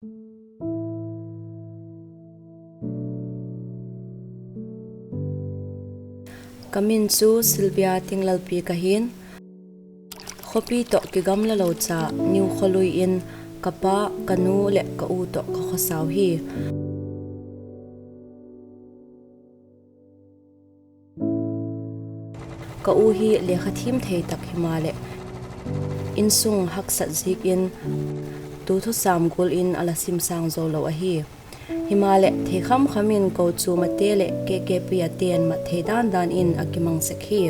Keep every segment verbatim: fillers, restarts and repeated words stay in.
Ka min chu Sylvia Tinglalpi ka hi'n. Khawpi tawh kigamla lo cha New Khawlui in ka pa, ka nu leh ka u tawh ka khawsau hi. Ka u hi lekha thiam thei tak himaleh, insung haksat ziak in tu thusam gual in a la sim sâng zo lo ahi. Himaleh, thei kham kham in kochuam ate leh K K P ate'n mat thei dan dan in a kimang sek hi.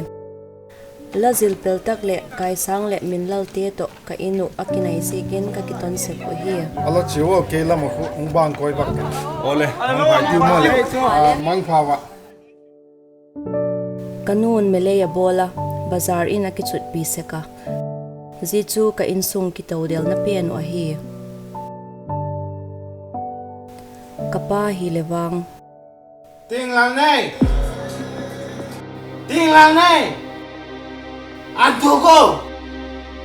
La zil pel tak leh Kaisâng leh Minlalte tawh ka In uh a kinai ziakin ka kiton sek uh hi. A la chiau a, kei lam ah khu hung bang koi bak. Awle, mangpha tiu maw le. Mangpha va. Ka nu'n melei a bawl a, bazar in a kichutpi sek a. Zia chu ka insung kitodelna pen uh ahi. Ka pa hileh vang, Tinglalnei! Tinglalnei! An thuk o!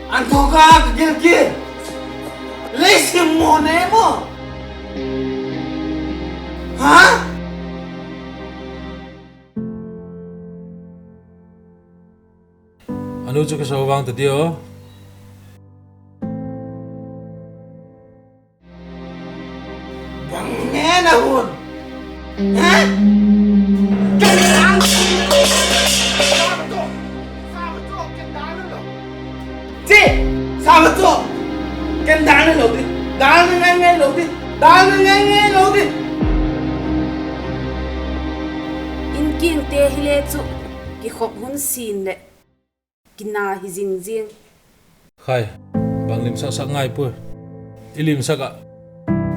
An thuk a ka gil ki! Lei sim maw nei maw? Ha? A nu chu ka so vang ta dia. Bang ngen a hun? Ha? Ken dal. Chi, sa ma chu. Ken dalna lo di. Dalna ngai ngai lo di. Dalna ngai ngai lo di. In kingte hile chu kikhop hun sin leh kina hi zing zing. Khai, bang limsak sak ngai puai. I limsak ah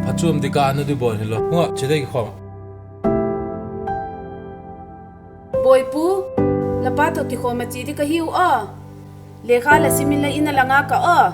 phachuam di ka na di bawn hilo. Hua, chi dei kikhawm. Boipu, la pa tawh kikhawm a chi di ka hiu aw. Lekha la sim inla in a la nga ka aw.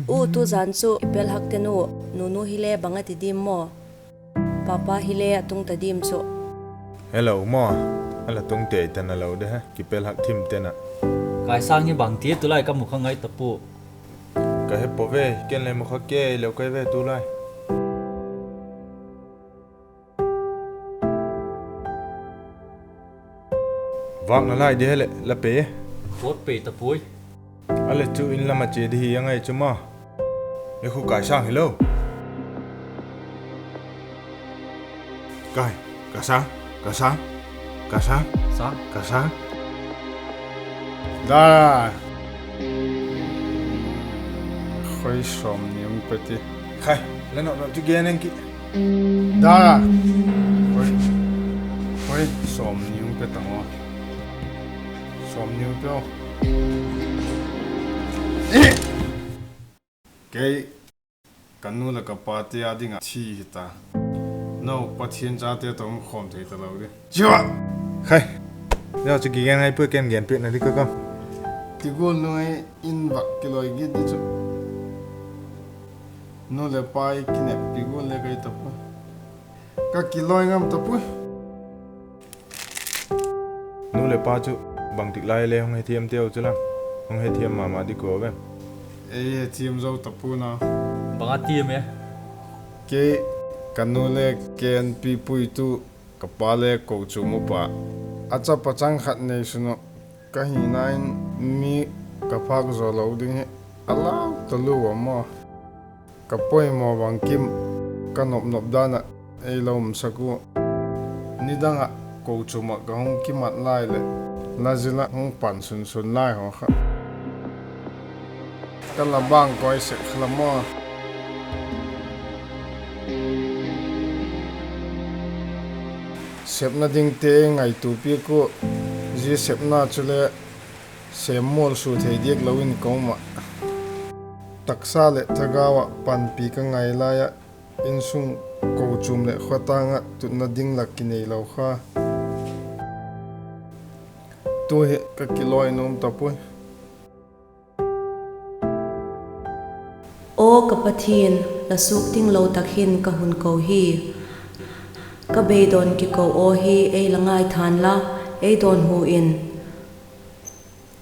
U, tuzan chu kipelhak ten u, Nunu hile bang a ti dim maw? Papa hile a tung ta dim chu. Hello maw, a la tung tei ta na lo de he, kipelhak thim ten a. Kaisang hi bang ti tulai ka mu kha ngai ta pua. Ka he pua ve, ken le mu kha kei lo kai ve tulai. Vâk na lai di he leh la pe. Pot pe ta puai. A le chu in lam a chia di hi a ngai chu ma. E khu Kaisang hilo. Kai, Kaisang, Kaisang, Kaisang, Sang. Kaisang. Da. Khoi sawm ni hung pe ti. Khai, la nop nop chu gen eng ki. Da. Khoi, khoi sawm ni hung pe ta maw. Sawm ni hung pe aw. Kei ka nu leh ka pate â ding ah thi hita. No Pathian chate tawh um khawm thei talo di. Chia! Khai. Zia chu kigen ngai pua, ken gen piakna di ka kam. Ti gual nuai in vak kiloi git di chu. Nu leh pa i kineppi gual le kai ta pua. Ka kiloi ngam ta pua. Nu leh pa chu bangtik lai le hung hethiam teu chu lam. Hung hethiam ma ma di ko ve. Ei he thiam zo ta pua'n a. Bang a thiam e? Kei, ka nu le K N P puitu, ka pa le kochuam upa. A chapa chang khat neisun uh ka hina in mi ka phâk zaw lo ding hi a lau talua maw. Ka poimaw bangkim ka nop nop dan ah ei la umsak ua. Nidang ah kochuam ah ka hung kimat lai leh la zil ah hung pan sunsun lai haw kha ka la bang kawi sek kha la maw. Sepna dingte ngaitua piak ua, zia sepna chule sêm mualsua thei diak lo in ka um ah. Taksa leh thagau ah panpi ka ngai lai ah, insung, kochuam leh khawtâng ah tutna ding lak kineilo kha. Tu hi ka kilawi nuam ta puai. Aw ka Pathian, la suakding lo tak hin ka hun ko hi. Ka beidawn kiko aw hi ei la ngaithan la, ei dawnhu in.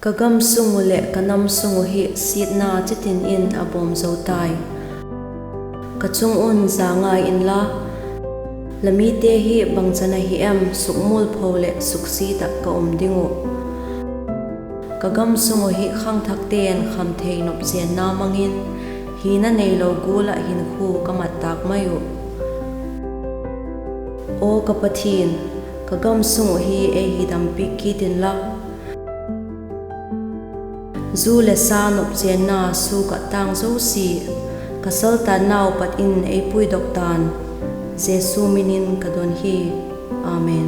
Ka gam sung uh leh ka nam sung uh hi siatna chitin in a bawm zo tai. Ka chung un za ngai inla, la mite hi bangchan ahi em sukmualpho leh suksiat ah ka um ding uh. Ka gam sung uh hi khangthakte'n khamthei nopchênna mang in, hina neilo gual ah hinkhua ka mat tâk mai uh. Aw ka Pathian, ka gam sung uh hi ei hidampiak kit inla, zu leh sa nopchênna suak ah tâng zosia, ka saltannau pat in ei puidok ta'n, Jesu min in ka don hi. Amen.